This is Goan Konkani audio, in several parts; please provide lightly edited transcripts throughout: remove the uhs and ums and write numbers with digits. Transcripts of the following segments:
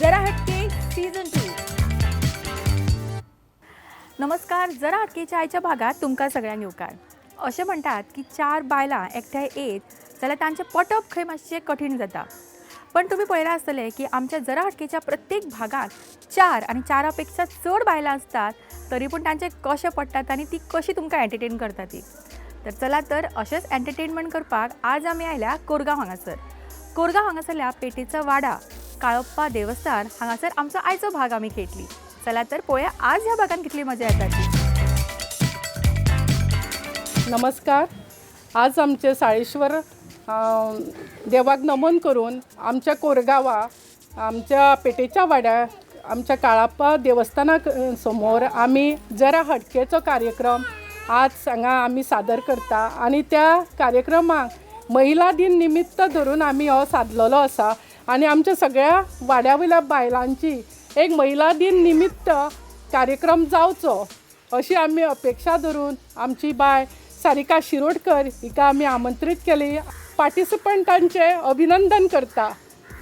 जरा हटके सीझन 2. नमस्कार, जरा हटकेच्या आयच्या भागात तुमकां सगळ्यांक येवकार. अशें म्हणटात की चार बायलां एकठांय येत जाल्यार तांचें पटप खंय मातशें कठीण जाता, पण तुमी पळयलां आसतलें की आमच्या जरा हटकेच्या प्रत्येक भागात चार आनी चारा पेक्षा चड बायलां आसतात, तरी पूण तांचें कशें पडटात आनी ती कशी तुमकां एंटरटेन करता ती. तर चला तर अशेंच एंटरटेनमेंट करपाक आज आमी आयल्या कोरगांव हांगासर. कोरगांव हांगासरल्या पेटेचो वाडा काळप्पा देवस्थान हांगासर आमचो आयचो भाग आमी खेळटली. चला तर पळोवया आज ह्या भागान कितली मजा येता ती. नमस्कार. आज आमचे साळेश्वर देवाक नमन करून आमच्या कोरगांवा आमच्या पेटेच्या वाड्यार आमच्या काळाप्पा देवस्थाना समोर आमी जरा हटकेचो कार्यक्रम आज हांगा आमी सादर करता आनी त्या कार्यक्रमाक महिला दिन निमित्त धरून आमी हो सादलेलो आसा आनी आमच्या सगळ्या वाड्या वयल्या बायलांची एक महिला दिन निमित्त कार्यक्रम जावचो अशी आमी अपेक्षा धरून आमची बाय सारिका शिरोडकर हिका आमी आमंत्रीत केली. पार्टिसिपंटांचें अभिनंदन करता,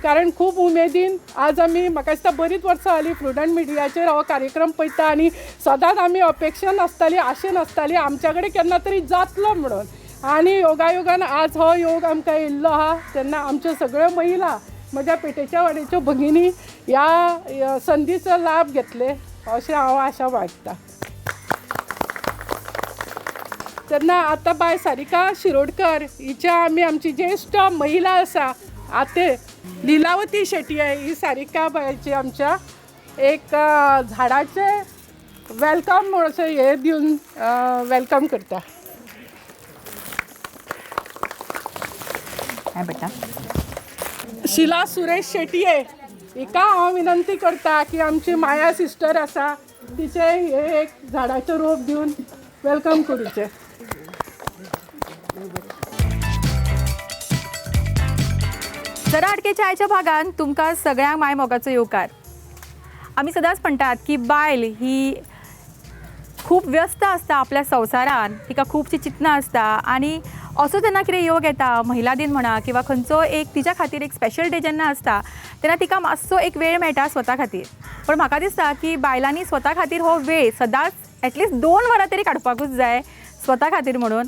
कारण खूब उमेदीन आज आमी, म्हाका दिसता बरीच वर्सां जालीं प्रुडंट मिडियाचेर हो कार्यक्रम पळयता आनी सदांच आमी अपेक्षा नासताली, आशेन आसताली आमच्या कडेन केन्ना तरी जातलो म्हणून, आनी योगायोगान आज हो योग आमकां येयल्लो आहा. तेन्ना आमच्यो सगळ्यो महिला म्हज्या पेटेच्या वाड्याच्यो भगिनी ह्या संदीचो लाभ घेतले अशें हांव आशा बाळगता. तेन्ना आतां बाय सारिका शिरोडकर हिच्या आमी आमची ज्येश्ठ महिला आसा आते लिलावती शेटये ही सारिका बायची आमच्या एक झाडाचें welcome म्हूण अशें हें दिवन welcome करता. हाय बेटा. शिला सुरेश शेटये हिका हांव विनंती करता की आमची माया सिस्टर आसा तिचें हे एक झाडाचें रोप दिवन welcome करूचें. जरा हटकेच्या आयच्या भागान तुमकां सगळ्यांक माय मोगाचो येवकार. आमी सदांच म्हणटात की बायल ही खूब व्यस्त आसता आपल्या संवसारान, तिका खुबशीं चिंतनां आसता आनी असो जेन्ना कितें योग येता महिला दिन म्हणा किंवा खंयचो एक तिच्या खातीर एक स्पेशल डे जेन्ना आसता तेन्ना तिका मातसो एक वेळ मेळटा स्वता खातीर. पण म्हाका दिसता की बायलांनी स्वता खातीर हो वेळ सदांच एटलिस्ट 2 वरां तरी काडपाकूच जाय स्वता खातीर म्हणून.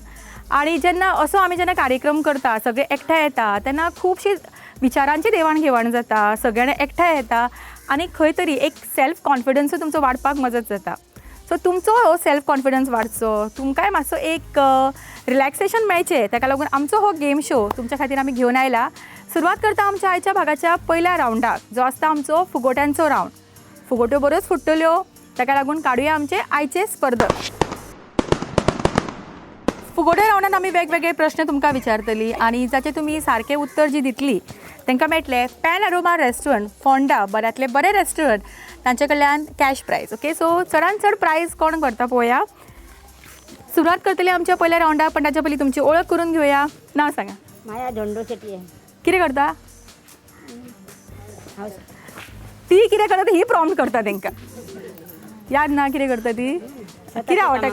आनी जेन्ना असो आमी जेन्ना कार्यक्रम करता, सगळे एकठांय येता तेन्ना खुबशी विचारांची देवाण घेवाण जाता, सगळ्यांनी एकठांय येता आनी खंय तरी एक सेल्फ कॉन्फिडन्सूय तुमचो वाडपाक मदत जाता. सो तुमचो हो सेल्फ कॉन्फिडन्स वाडचो, तुमकांय मातसो एक रिलॅक्सेशन मेळचें, ताका लागून आमचो हो गेम शो तुमच्या खातीर आमी घेवन आयला. सुरवात करता आमच्या आयच्या भागाच्या पयल्या रावंडाक, जो आसता आमचो फुगोट्यांचो रावंड. फुगोट्यो बऱ्योच फुट्टल्यो, ताका लागून काडुया आमचे आयचे स्पर्धक. फुगोट्या रावंडान आमी वेगवेगळे प्रश्न तुमकां विचारतली आनी जाचें तुमी सारकें उत्तर जी दितली तांकां मेळटलें पॅन अरोमा रेस्टॉरंट फोंडा, बऱ्यांतलें बरें रेस्टॉरंट, तांचे कडल्यान कॅश प्रायज. ओके, सो चडान चड प्रायज कोण करता पळोवया. सुरवात करतली आमच्या पयल्या रावंडाक, पण ताच्या पयलीं तुमची ओळख करून घेवया. नांव सांगा. माया धोंडो शेटये. कितें करता ती? कितें करता ही प्रॉम्प्ट करता तांकां. याद ना कितें करता ती? कितें आवडटा?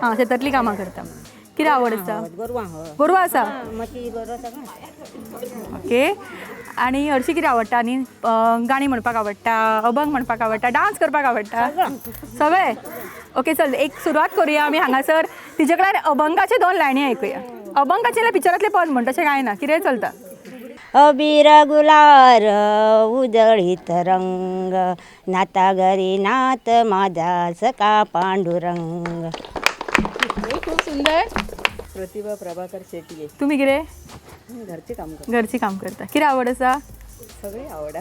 हां, शेतांतलीं कामां करता. कितें आवड आसा? गोरवां. गोरवां आसा. म्हशी गोरवां सगळें. ओके, आनी हरशीं कितें आवडटा? आनी गाणी म्हणपाक आवडटा, अभंग म्हणपाक आवडटा, डांस करपाक आवडटा, सगळें? ओके, चल एक सुरवात करुया आमी हांगासर. तिचे कडेन अभंगाचे 2 लायनी आयकुया. अभंगाचे जाल्यार पिक्चरांतले पद म्हण, तशें कांय ना, कितेंय चलता. अबीर गुलार उजळीत रंग, नाता घरी नात माझा सखा पांडुरंग. खूब सुंदर. प्रतिभा प्रभाकर शेटये. तुमी कितें? घरचें काम करता. घरचें काम करता. कितें आवड आसा? सगळी आवड.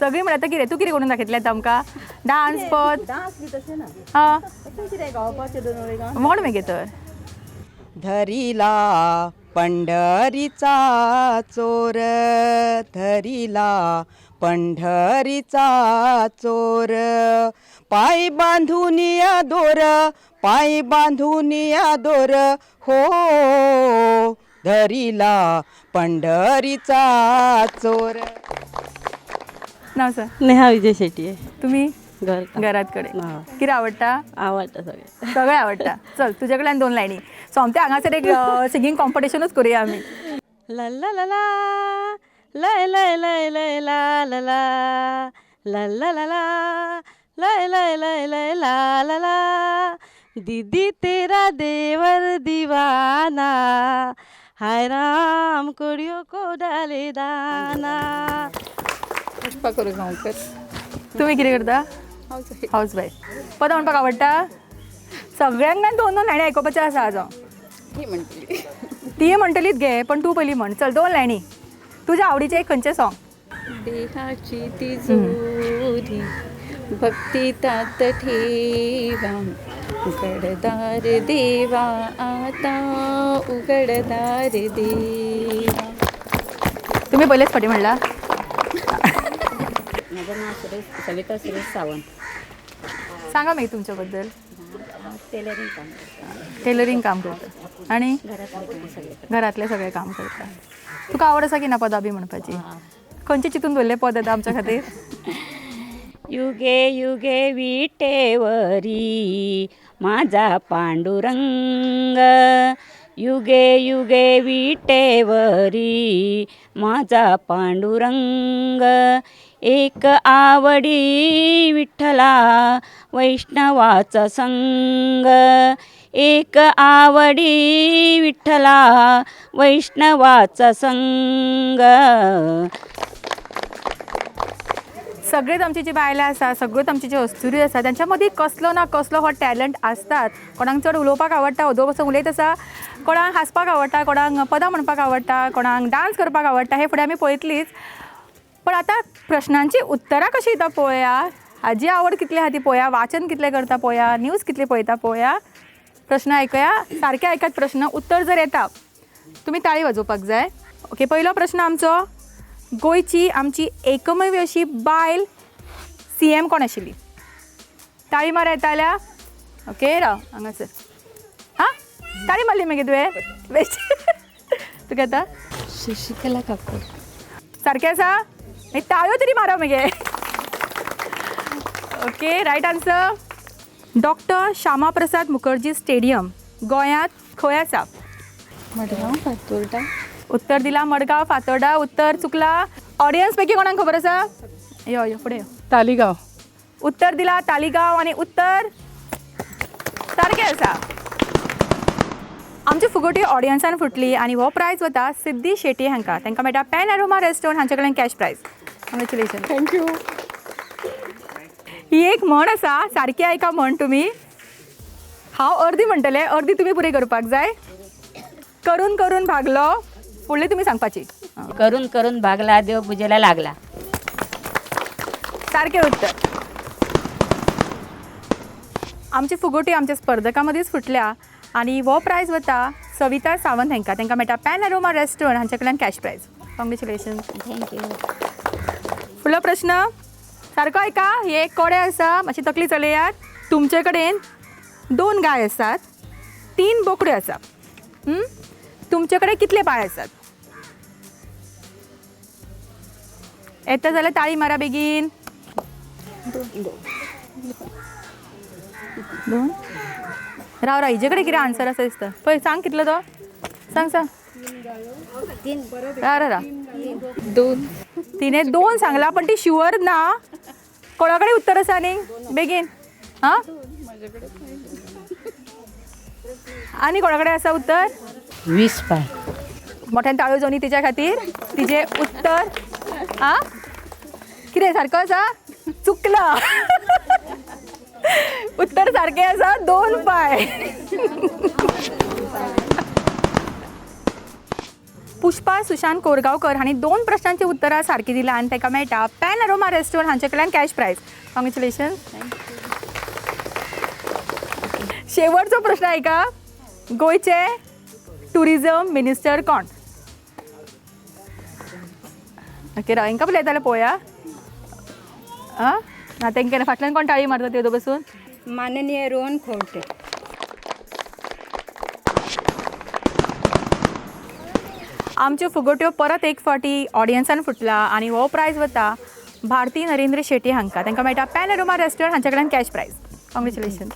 सगळी म्हणटा कितें? तूं कितें करून दाखयतलें आतां आमकां? डांस, पद? डांस बी तशें ना. हां, तशें कितें गावपाचें 2 वळी गावन. म्हण मागीर तर. धरिला पंढरीचा चोर, धरिला पंढरीचा चोर, पाय बांधून या दोर, पाय बांधून या दोर, हो धरिला पंढरीचा चोर. नाव सर? नेहा विजय शेटये. तुमी? घर घरात कडेन. कितें आवडटा? आवडटा सगळें. सगळें आवडटा. चल तुजे कडल्यान 2 लायनी सोमते हांगासर एक सिंगींग कॉम्पिटिशनूच करुया आमी. ला ला ला ला लय लय लय लय ला ला ला ला ला ला ला लय लय लय लय ला ला ला, दीदी तेरा देवर दीवाना, हाय राम कोड़ियों को डाले दाना। पुष्पा कोरगांवकर। तुमी कितें करता? House wife. पदां म्हणपाक आवडटा? सगळ्यांक ना दोन दोन लायनी आयकुपाचें आसा आज हांव। ती म्हणटली। ती म्हणटलीच गे, पण तूं पयलीं म्हण। चल, दोन लायनी तुज्या आवडीचें एक खंयचें सॉंग। देहाची तिजोरी भक्ती तात ठेवा, उघडदार देवा आता उघडदार देवा। तुमी पयलेच फावटी म्हणला? माझं नाव सुरेश, सविता सुरेश सावंत। सांगा मागीर तुमच्या बद्दल। टेलरिंग काम करता। टेलरिंग काम करता आनी घरातले सगळे। घरातले सगळे काम करता। तुका आवड आसा की ना पदां बी म्हणपाची? खंयचे चिंतून दवरले पद येता आमच्या खातीर? युगे युगे विटेवरी माझा पांडुरंग, युगे युगे विटेवरी माझा पांडुरंग, एक आवडी विठ्ठला वैष्णवाचा संग, एक आवडी विठ्ठला वैष्णवाचा संग। सगळेच आमची जी बायलां आसा, सगळ्योच आमची ज्यो अस्तुरी आसा, तांच्या मदीं कसलो ना कसलो हो टॅलंट आसतात। कोणाक चड उलोवपाक आवडटा, अदो बसून उलयत आसा, कोणाक हांसपाक आवडटा, कोणाक पदां म्हणपाक आवडटा, कोणाक डांस करपाक आवडटा, हे फुडें आमी पळयतलीच। पण आतां प्रश्नांची उत्तरां कशीं येता पळोवया, हाजी आवड कितली आहा ती पळोवया, वाचन कितलें करता पळोवया, न्यूज कितली पळयता पळोवया। प्रश्न आयकया, सारके आयकात प्रश्न, उत्तर जर येता तुमी ताळी वाजोवपाक जाय। ओके, पयलो प्रश्न आमचो, गोंयची आमची एकमेव अशी बायल सी एम कोण आशिल्ली? ताळी मार येता जाल्यार ओके राव हांगासर। हां, ताळी मारली मागीर तुवें? बेश्ट। तुका येता? शशिकला काकू। सारकें आसा? मागीर ताळयो तरी मारा मगे। Okay, right answer. Doctor Shyama Prasad Mukherjee stadium गोंयांत खंय आसा? मडगांव फातोर्डा। उत्तर दिला मडगांव फातोर्डा, उत्तर चुकला। ऑडियन्स पैकी कोणाक खबर आसा? यो यो फुडें यो। तालिगांव। उत्तर दिला तालिगांव आनी उत्तर सारकें आसा। आमची फुगोटी ऑडियन्सान फुटली आनी हो प्रायज वता सिद्धी शेटी हांकां। तांकां मेळटा पॅन अरोमा रेस्टॉरंट हांचे कडल्यान cash prize. Congratulation. Thank you. ही एक म्हण आसा, सारकी आयका म्हण तुमी। हांव अर्दी म्हणटलें, अर्दी तुमी पुरें करपाक जाय। करून करून भागलो, फुडली तुमी सांगपाची। करून करून भागला, देव पुजेला लागला। सारकें उत्तर। आमची फुगोटी आमच्या स्पर्धकां मदींच फुटल्या आनी हो प्रायज वता सविता सावंत हांकां। तांकां मेळटा पॅन अरोमा रेस्टॉरंट हांचे कडल्यान cash prize. Congratulation. Thank you. फुडलो प्रश्न सारको आयका। हे एक कोडे आसा, मातशी तकली चलयात। तुमचे कडेन 2 गाय आसात, 3 बोकड्यो आसात, तुमचे कडेन कितले पांय आसात? येता जाल्यार ताळी मारा बेगीन। 2। राव राव, हिजे कडेन कितें आन्सर आसा दिसता। पळय सांग कितलो तो, सांग सांग। राव राव राव, 2। तिने 2 सांगला, पण ती शुअर ना। कोणा कडेन उत्तर आसा न्ही? बेगीन। हां, आनी कोणा कडेन आसा उत्तर? 20 पाय। मोठ्यान ताळयो जावनी तिच्या खातीर। तिजें उत्तर आं कितें सारको आसा? चुकला। उत्तर सारकें आसा, 2 पाय। पुष्पा सुशांत कोरगांवकर हांणी 2 प्रश्नांची उत्तरां सारकी दिला आनी ताका मेळटा पॅन अरोमा रेस्टॉरंट हांचे कडल्यान कॅश प्रायज। कॉंग्रेच्युलेशन। शेवटचो प्रश्न आयका, गोंयचे टुरिजम मिनिस्टर कोण? ओके राव, हांकां पळयता जाल्यार पळोवया। आं ना, तेंकां फाटल्यान कोण टाळी मारता त्यो बसून? माननीय रोहन खंवटे। आमच्यो फुगोट्यो परत एक फावटी ऑडियन्सान फुटला आनी हो प्रायज वता भारती नरेंद्र शेटी हांकां। तांकां मेळटा पॅन अरोमा रेस्टॉरंट हांचे कडल्यान कॅश प्रायज। कॉंग्रेच्युलेशन।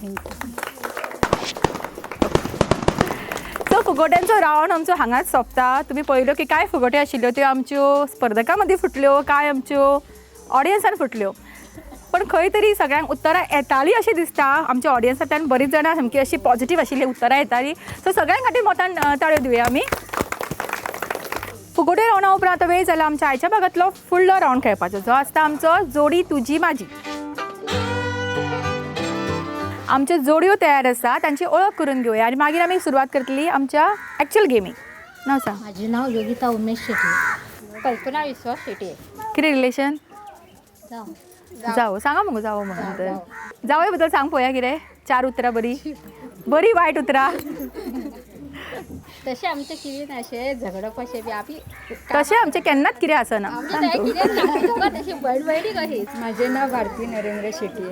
सो फुगोट्यांचो रावंड आमचो हांगाच सोंपता। तुमी पळयल्यो की कांय फुगोट्यो आशिल्ल्यो त्यो आमच्यो स्पर्धकां मदीं फुटल्यो, कांय आमच्यो ऑडियन्सान फुटल्यो। पण खंय तरी सगळ्यांक उत्तरां येतालीं अशें दिसता. आमच्या ऑडियन्सांतल्यान बरीच जाणां सामकी अशी पॉझिटीव आशिल्ली उत्तरां येतालीं. सो सगळ्यां खातीर मोटान ताळयो दिवया आमी. फुगोटे रावंडा उपरांत आतां वेळ जाला आमच्या आयच्या भागांतलो फुडलो रावंड खेळपाचो, जो आसता आमचो जोडी तुजी म्हाजी. आमच्यो जोडयो तयार आसा, तांची ओळख करून घेवया आनी मागीर आमी सुरवात करतली आमच्या एक्चुअल गेमीक. नांव सांग. माझे नाव योगिता उमेश शेट्टी. कल्पना विश्वास शेट्टी. कितें रिलेशन? जाव. जावो. सांगा मगो जावो म्हणून तर. जावय बद्दल सांग पळोवया कितें चार उतरां, बरी बरी वायट उतरां. तशें आमचें कितें ना अशें झगडप अशें बी आमी तशें आमचें केन्नाच कितें आसना. तशें भयण भयणी कशी. माझे नाव भारती नरेंद्र शेट्टी.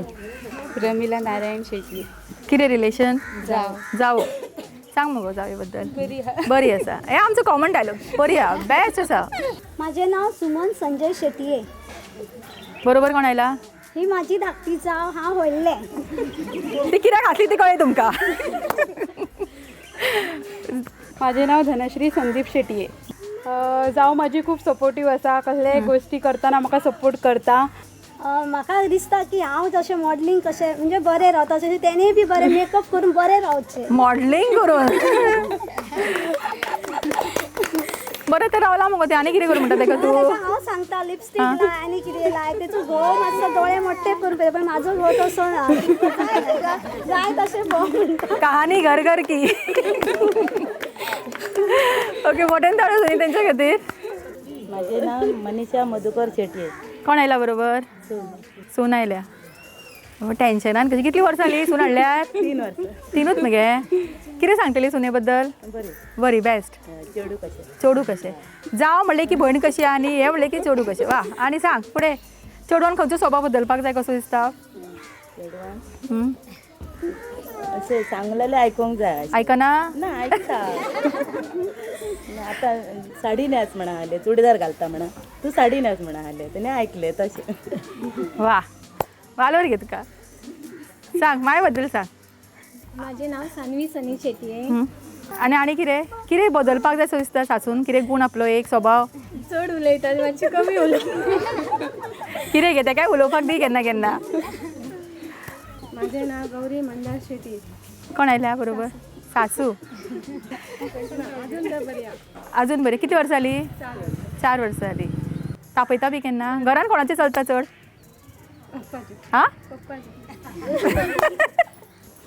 रमिला नारायण शेट्टी. कितें रिलेशन? जाव. जावो. सांग मगो जावे बद्दल. बरी आसा. हें आमचो कॉमन डायलॉग. बरी आहा, बेस्ट आसा. माझे नाव सुमन संजय शेट्ये. बरोबर कोण आयला? ही माझी धाकटी जाव, हांव व्हडलें. ती कित्याक हांसली ती कळ्ळें तुमकां. माझे नाव धनश्री संदीप शेट्ये. जाव माझी खूब सपोर्टीव आसा, कसलेय गोश्टी करतना म्हाका सपोर्ट करता. म्हाका दिसता की हांव जशें मॉडलिंग कशें म्हणजे बरें रावता तशें तेणें बी बरें मेकअप करून बरें रावचें. मॉडलिंग करून बरें तर रावला मगो तें. आनी कितें करूं म्हणटा तेका तूं? हांव सांगता लिपस्टीक लाय आनी कितें लाय. तेचो घोव मातसो दोळे मोठे करून पळयता, पण म्हाजो घोव तसो ना, जाय तशें भोव म्हणटा. कहानी घर घर की. ओके, मोठ्यान ताळयो जावया तेंच्या खातीर. माझे नाव मनीषा मधुकर शेट्ये. कोण आयला बरोबर? सून आयल्या. टेन्शनान कशी. कितली वर्सां जाली सून हाडल्यार? 3 वर्सां. 3च मगे. कितें सांगतली सुने बद्दल? बरी, बेस्ट. चेडू कशें. चेडू कशें. जाव म्हणलें की भयण कशी आनी हें म्हणलें की चेडू कशें. वा. आनी सांग फुडें, चेडवान खंयचो स्वभाव बदलपाक जाय कसो दिसता? चेडवान अशें सांगलेलें आयकूंक जाय. आयकना? ना, आयकता. आतां साडी न्हेस म्हणा आसलें, चुडीदार घालता म्हणा, तूं साडी न्हेस म्हणा आसलें, तेणें आयकलें तशें. वा, वालोर घे तुका. सांग माय बद्दल सांग. माझे नाव सानवी सनी शेट्ये. आनी आनी कितें कितें बदलपाक जाय सो दिसता सासून? कितें गूण आपलो एक स्वभाव? चड उलयता, मातशें कमी उलयता. कितें घेता काय उलोवपाक दी केन्ना केन्ना. माझे नाव गौरी मंदार शेट्टी. कोण आयल्या बरोबर? सासू. अजून बरी. कितली वर्सां जाली? 4 वर्सां जाली. तापयता बी केन्ना? घरान कोणाचें चलता चड? हां,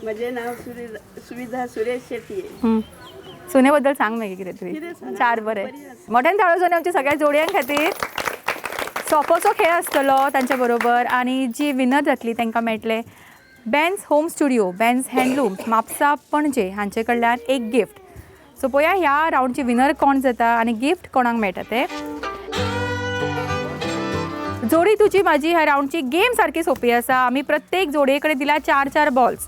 म्हजें नाव सुविधा सुरेश शेट्टी. सुने बद्दल सांग मागीर कितें तरी. 4 बरें. मोठ्यान ताळयो जावन आमच्या सगळ्या जोडयां खातीर. सोपोसो खेळ आसतलो तांच्या बरोबर आनी जी विनर जातली तांकां मेळटलें Benz home studio, Benz handloom, Mapusa, Panaji हांचे कडल्यान एक गिफ्ट. सो पळोवया ह्या रावंडची विनर कोण जाता आनी गिफ्ट कोणाक मेळटा तें. जोडी तुजी म्हाजी ह्या रावंडची गेम सारकी सोंपी आसा. आमी प्रत्येक जोडये कडेन दिल्या 4-4 बॉल्स.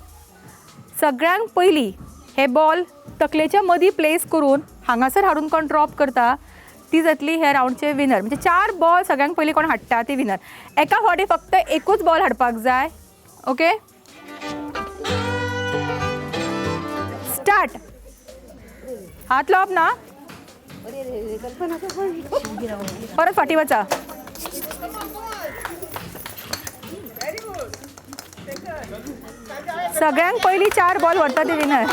सगळ्यांक पयलीं हे बॉल तकलेच्या मदीं प्लेस करून हांगासर हाडून कोण ड्रॉप करता ती जातली ह्या रावंडचे विनर. म्हणजे 4 बॉल सगळ्यांक पयलीं कोण हाडटा ती विनर. एका फावटी फक्त एकूच बॉल हाडपाक जाय. Okay, start. हात लावप ना, परत फाटी वचा. सगळ्यांक पयलीं 4 बॉल व्हरता ती विनर.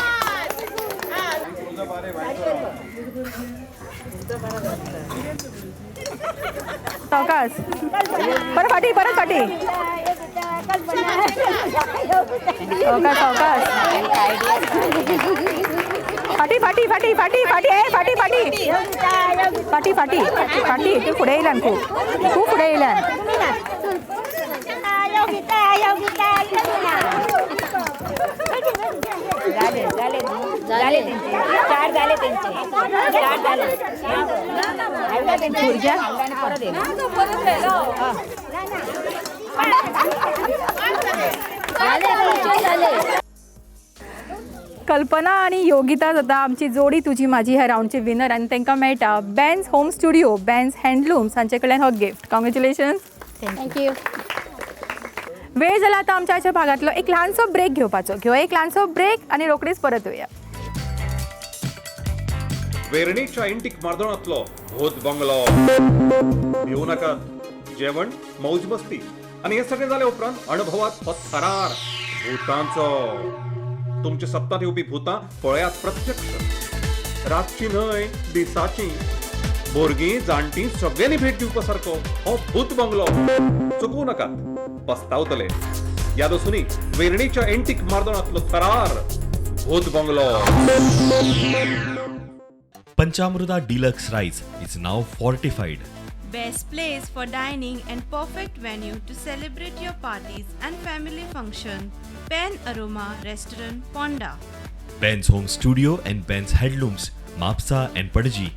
सावकाश, परत फाटी, परत फाटी. सावकाश सावकाश, फाटी फाटी फाटी फाटी फाटी, ए फाटी फाटी फाटी फाटी फाटी. तूं फुडें येयल्यान, खूब खूब फुडें येयल्यान. झाले झाले झाले त्यांचे 4 झाले, त्यांचे 4 झाले. कल्पना आनी योगिता जाता आमची जोडी तुजी म्हाजी ह्या रावंडची विनर आनी तांकां मेळटा Benz home studio, Benz handlooms हांचे कडल्यान हो गिफ्ट. कॉंग्रेच्युलेशन्स. Thank you. वेळ जाला आतां आमच्या अशा भागांतलो एक ल्हानसो ब्रेक घेवपाचो. घेवया एक ल्हानसो ब्रेक आनी रोखडीच परत येवया. वेर्णेच्या एंटीक मार्दोणांतलो भूत बंगलो. भिवू नाकात, जेवण मौज मस्ती आनी हें सगळें जाल्या उपरांत अणभवात हो थरार भुतांचो. तुमच्या सप्तात येवपी भुतां पळयात प्रत्यक्ष, रातची न्हय दिसाची. भुरगीं जाणटीं सगळ्यांनी भेट दिवपा सारको हो भूत बंगलो. चुकूं नाकात, पस्तावतले. याद आसूनी वेर्णेच्या एंटीक मार्दोणांतलो थरार भूत bungalow. Panchamruta Deluxe Rice is now fortified. Best place for dining and perfect venue to celebrate your parties and family function. Pen Aroma Restaurant, Ponda. Ben's Home Studio and Ben's Headlooms, Mapsa and Padaji.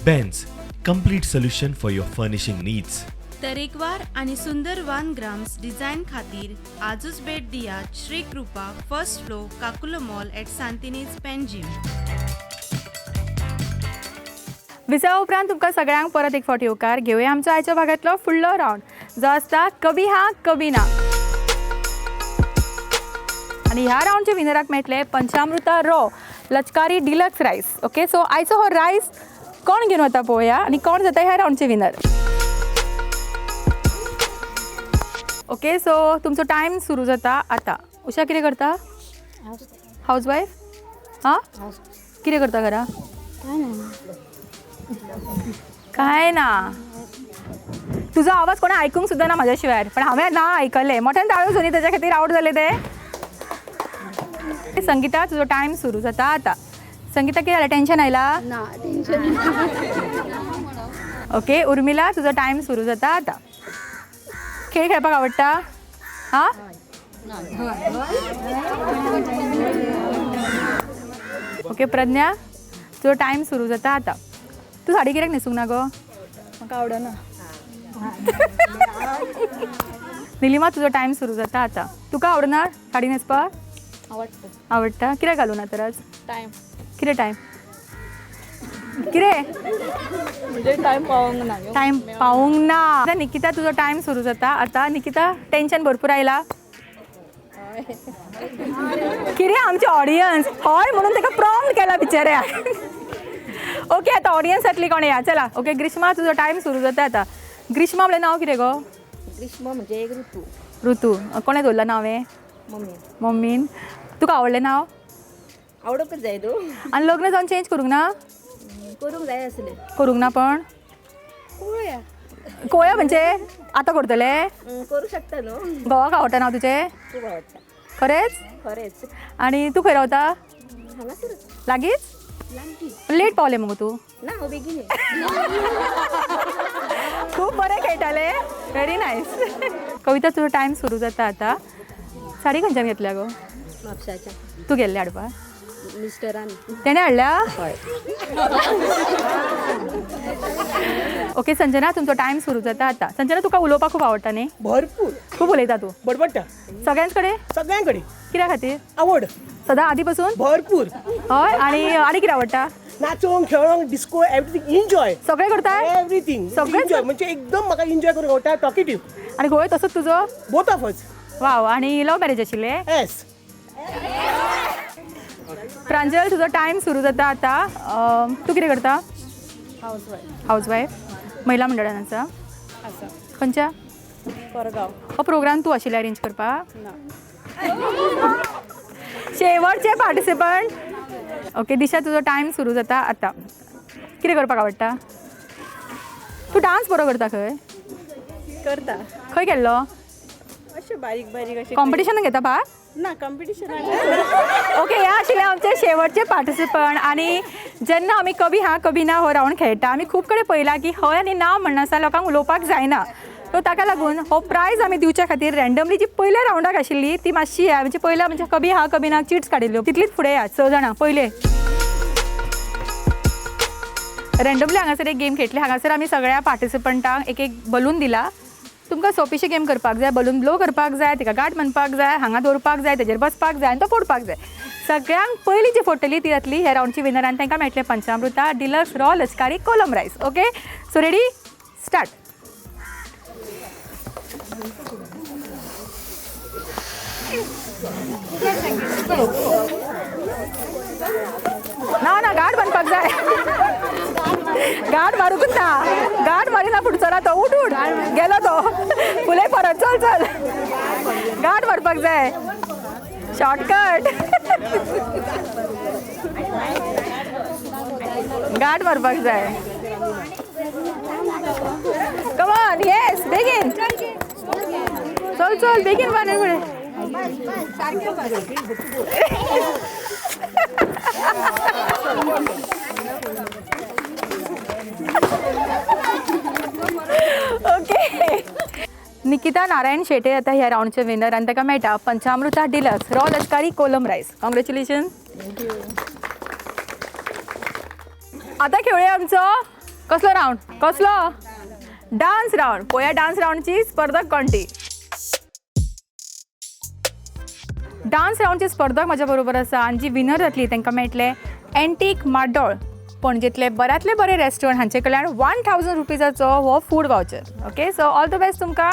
Ben's, complete solution for your furnishing needs. तरेकवार आनी सुंदर वन ग्राम्स डिझायन खातीर आजूच भेट दियात Shri Krupa, first floor, Kakulo mall at Santinez, Panjim. विसवा उपरांत तुमकां सगळ्यांक परत एक फावट येवकार. घेवया आमचो आयच्या भागांतलो फुडलो रावंड जो आसता कभी हा कभी ना. आनी ह्या रावंडच्या विनराक मेळटले Panchamruta raw Lachkari deluxe rice. Okay, so आयचो हो रायस कोण घेवन वता पळोवया आनी कोण जाता ह्या रावंडचे विनर. ओके, सो तुमचो टायम सुरू जाता आतां. उषा कितें करता? House wife. हां, कितें करता घरा? काय ना. तुजो आवाज कोणें आयकूंक सुद्दां ना म्हाज्या शिवाय, पण हांवें ना आयकलें. मोठ्यान ताळयो जाली तेज्या खातीर आवट जालें तें. संगीता, तुजो टायम सुरू जाता आतां. संगीता, कितें जालें, टेंशन आयला? ना टेंशन. ओके उर्मिला, तुजो टायम सुरू जाता आतां. खेळ खेळपाक आवडटा? हां, ओके प्रज्ञा, तुजो टायम सुरू जाता आतां. तूं साडी कित्याक न्हेसूंक ना गो? म्हाका आवडना. निलिमा, तुजो टायम सुरू जाता आतां. तुका आवडना साडी न्हेसपाक? आवडटा. आवडटा. कित्याक घालूं ना तर आज? टायम. कितें टायम? कितें म्हणजे टायम पावोंक ना. टायम पावोंक ना. आतां निकिता, तुजो टायम सुरू जाता आतां. निकिता, टेंशन भरपूर आयला? कितें आमचे ऑडियन्स हय म्हणून ताका प्रॉम्प्ट केला बिचाऱ्या. ओके, आतां ऑडियन्सांतली कोण या, चला. ओके ग्रीष्मा, तुजो टायम सुरू जाता आतां. ग्रीष्मा म्हणल्यार नांव कितें गो? ग्रीष्म म्हणजे एक ऋतू. ऋतू. कोणें दवरलां नांव हें? मम्मी. मम्मीन. तुका आवडलें नांव? आवडूंकच जाय तूं. आनी लग्न जावन चेंज करूंक ना? करूंक जाय आसलें. करूंक ना? पण पळोवया. कोया म्हणजे आतां करतले? करूं शकता न्हू. घोवाक आवडटा नांव तुजें? खूब आवडटा. खरेंच? खरेंच. आनी तूं खंय रावता? हांगासरच. लागींच? लागीं. लेट पावलें मुगो तूं? ना, हांव बेगीन. खूब बरें खेळटालें. Very nice. कविता, तुजो टायम सुरू जाता आतां. साडी खंयच्यान घेतल्या गो? म्हापशाच्या. तूं गेल्लें हाडपाक? मिस्टरान. तेणें हाडल्या? हय. ओके संजना, तुमचो टायम सुरू जाता आतां. संजना, तुका उलोवपाक खूब आवडटा न्ही? भरपूर. खूब उलयता तूं? बडबडटा. सगळ्यांच कडेन? सगळ्यां कडेन. कित्या खातीर? आवड. सदां आदी पासून? भरपूर. हय. आनी आनी कितें आवडटा? नाचोंक, खेळोंक, डिस्को, एवरीथींग एन्जॉय. सगळें करता? एवरीथींग सगळें एन्जॉय. म्हणजे एकदम म्हाका एन्जॉय करूंक आवडटा. टॉकेटीव. आनी गोंय तसोच तुजो? Both of us. वाव. आनी लव मॅरेज आशिल्लें? येस. प्रांजल, तुजो टायम सुरू जाता आतां. तूं कितें करता? House wife. House wife. महिला मंडळान आसा? आसा. खंयच्या? कोरगांव. हो प्रोग्राम तूं आशिल्लें अरेंज करपाक? ना. शेवटचे पार्टिसिपंट. ओके दिशा, तुजो टायम सुरू जाता आतां. कितें करपाक आवडटा? तूं डांस बरो करता खंय? करता. खंय केल्लो? अशें बारीक बारीक अशें. कॉम्पिटिशनाक घेता भाग? ना, कॉम्पिटिशनाक. ओके, हे आशिल्ले आमचे शेवटचे पार्टिसिपंट. आनी जेन्ना आमी कभी हा कभी ना हो रावंड खेळटा, आमी खूब कडेन पळयलां की हय आनी ना म्हणनासतना लोकांक उलोवपाक जायना. सो ताका लागून हो प्रायज आमी दिवच्या खातीर रँडमली जी पयल्या रावंडाक आशिल्ली ती मातशी या, म्हणजे पयल्या म्हणजे कभी हा कभी ना चिट्स काडिल्ल्यो तितलीच फुडें या 6 जाणां पयले. रँडमली हांगासर एक गेम खेळटले. हांगासर आमी सगळ्या पार्टिसिपंटांक एक एक बलून दिला. तुमकां सोंपीशी गेम करपाक जाय, बलून ब्लो करपाक जाय, ताका गांठ बांदपाक जाय, हांगा दवरपाक जाय, तेजेर बसपाक जाय आनी तो फोडपाक जाय. सगळ्यांक पयलीं जी फोडटली ती जातली ह्या रावंडची विनर आनी तांकां मेळटलें Panchamruta deluxe raw Lashkari kolam rice. Okay, so ready, start. ना ना, गांठ बांदपाक जाय. गांठ मारूंकच ना. गांठ मारिना फुडचो ना तो. उठ उठ, गेलो तो फुडें परत. चल चल. मारपाक जाय, शॉर्टकट गाठ मारपाक जाय. कम ऑन, येस, बेगीन चल चल बेगीन बांदून फुडें. ओके, निकिता नारायण शेटे आता ह्या राऊंडचे विनर आनी ताका मेळटा पंचामृता डिलक्स रॉ लश्करी कोलम रायस. कॉंग्रेच्युलेशन. आता खेळूया आमचो कसलो राऊंड, कसलो डान्स राऊंड. पळोवया डान्स राऊंडची स्पर्धक कोण ती. डान्स राऊंडची स्पर्धक म्हाज्या बरोबर आसा आनी जी विनर जातली तांकां मेळटले एंटीक माड्डोळ पणजेंतले बऱ्यांतले बरे रेस्टॉरंट हांचे कडल्यान 1000 रुपीजाचो हो food voucher. Okay, so all the best तुमकां.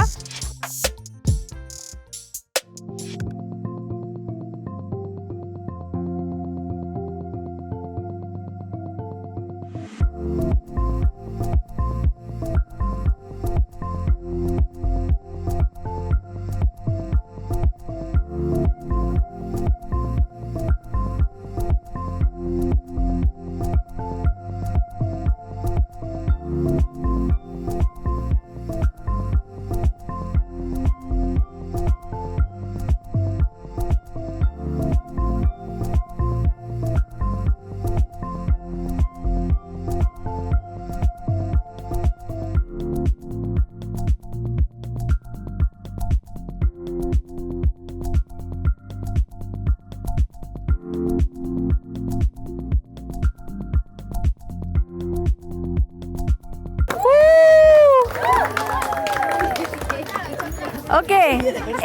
ओके,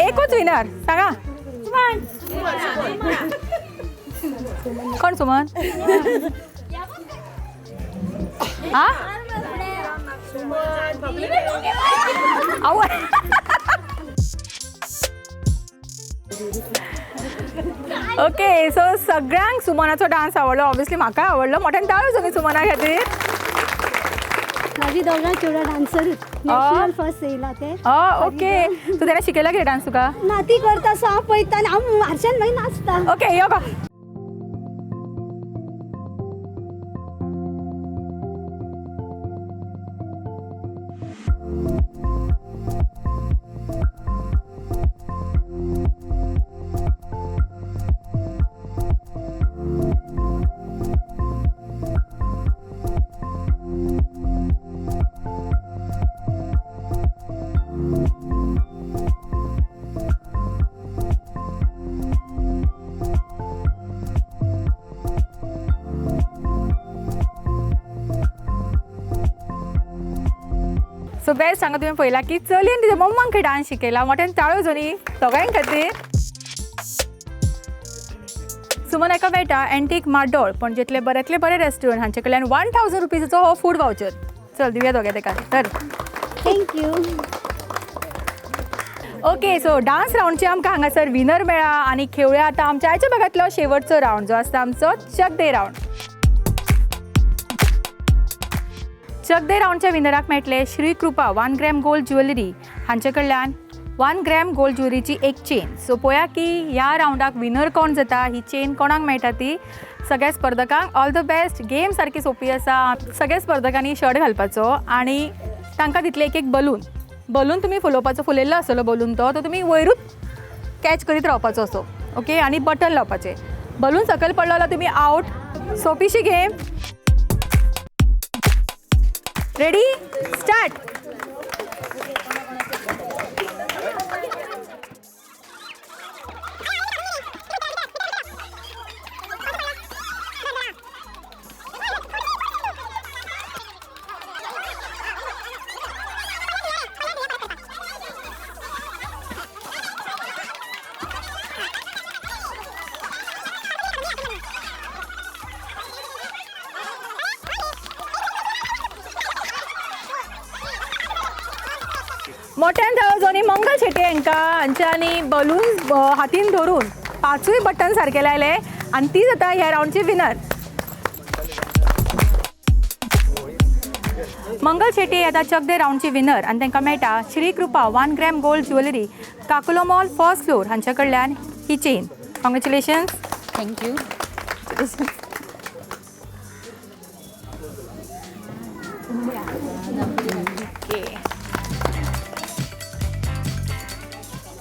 एकूच विनर सांगा. कोण सुमन? हा, ओके, सो सगळ्यांक सुमनाचो डान्स आवडलो. ऑब्वियसली म्हाका आवडलो. मोठ्यान टाळयो जावनी सुमना खातीर. माझी दोगां चेडवां डान्सर, नॅशनल फर्स्ट येयला ते. ओके, तूं तेणें शिकयला कितें डान्स तुका? ना, ती करता सो हांव पळयता आनी हांव हारशान मागीर नाचता. ओके, यो गो. सो बेस्ट हांगा तुवें पळयला की चलयेन तिच्या मम्माक डान्स शिकयला. मोठ्यान टाळयो जावनी दोगांय खातीर. सुमन हाका मेळटा एंटीक माड्डोळ पणजेंतले बऱ्यांतले बरे रेस्टॉरंट हांचे कडल्यान 1000 रुपीजाचो हो फूड वावचर. चल दिवया दोगां तेका. तर thank you. Okay, so dance राऊंडचे आमकां हांगासर विनर मेळ्ळा आनी खेळुया आतां आमच्या आयच्या भागांतलो शेवटचो राऊंड जो आसता आमचो चक दे राऊंड. चक दे राऊंडच्या विनराक मेळटले Shri Krupa 1 gram gold jewellery हांचे कडल्यान 1 ग्रॅम गोल्ड ज्वेलरीची एक चेन. सो पळया की ह्या राऊंडाक विनर कोण जाता, ही चेन कोणाक मेळटा ती. सगळ्या स्पर्धकांक ऑल the best. Game सारकी सोंपी आसा. सगळ्या स्पर्धकांनी शर्ट घालपाचो आनी तांकां दितले एक एक बलून. बलून तुमी फुलोवपाचो, फुलयल्लो आसतलो बलून तो तुमी वयरूच कॅच करीत रावपाचो असो. ओके, आनी बटन लावपाचें. बलून सकयल पडलो जाल्यार तुमी आवट. सोंपीशी गेम. Ready, start. मोठ्यान टाळयो जावनी मंगल शेट्ये हांकां हांच्या आनी बलून हातीन धरून 5 बटन सारके लायले आनी ती जाता ह्या राऊंडची विनर. मंगल शेट्ये आतां चक दे रावंडची विनर आनी तांकां मेळटा Shri Krupa 1 gram gold jewellery, Kakulo mall first floor हांच्या कडल्यान ही chain. Congratulations. Thank you.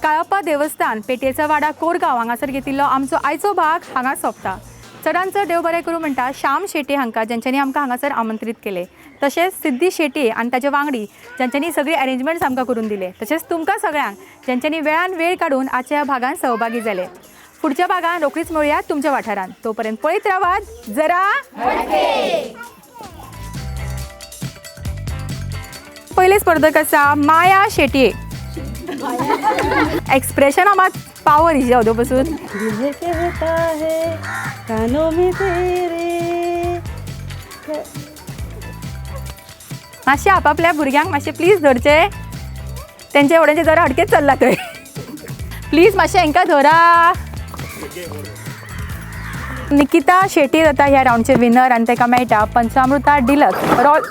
Kalappa देवस्थान पेटेचा वाडा कोरगांव हांगासर घेतिल्लो आमचो आयचो भाग हांगा सोंपता. चडान चड देव बरें करूं म्हणटा श्याम शेट्ये हांकां, ज्यांच्यांनी आमकां हांगासर आमंत्रीत केले, तशेंच सिद्धी शेट्ये आनी ताचे वांगडी ज्यांच्यांनी सगळी अरेंजमेंट्स आमकां करून दिले, तशेंच तुमकां सगळ्यांक ज्यांच्यांनी वेळान वेळ काडून आजच्या ह्या भागान सहभागी जाले. फुडच्या भागान रोखडीच मेळुया तुमच्या वाठारान. तोपर्यंत पळयत रावात जरा पयले स्पर्धक आसा माया शेट्ये. एक्सप्रेशन मात पावर हिजे अदो पसून. दिल कहता है कानों में तेरे. मातशें आपापल्या भुरग्यांक मातशें प्लीज धरचे, तेंचे एवढ्यांचे जरा हडकेच चल्ला थंय. प्लीज मातशें हेंकां धरा. निकिता शेट्ये जाता ह्या रावंडचे विनर आनी ताका मेळटा पंचामृता डिलक्स रॉल.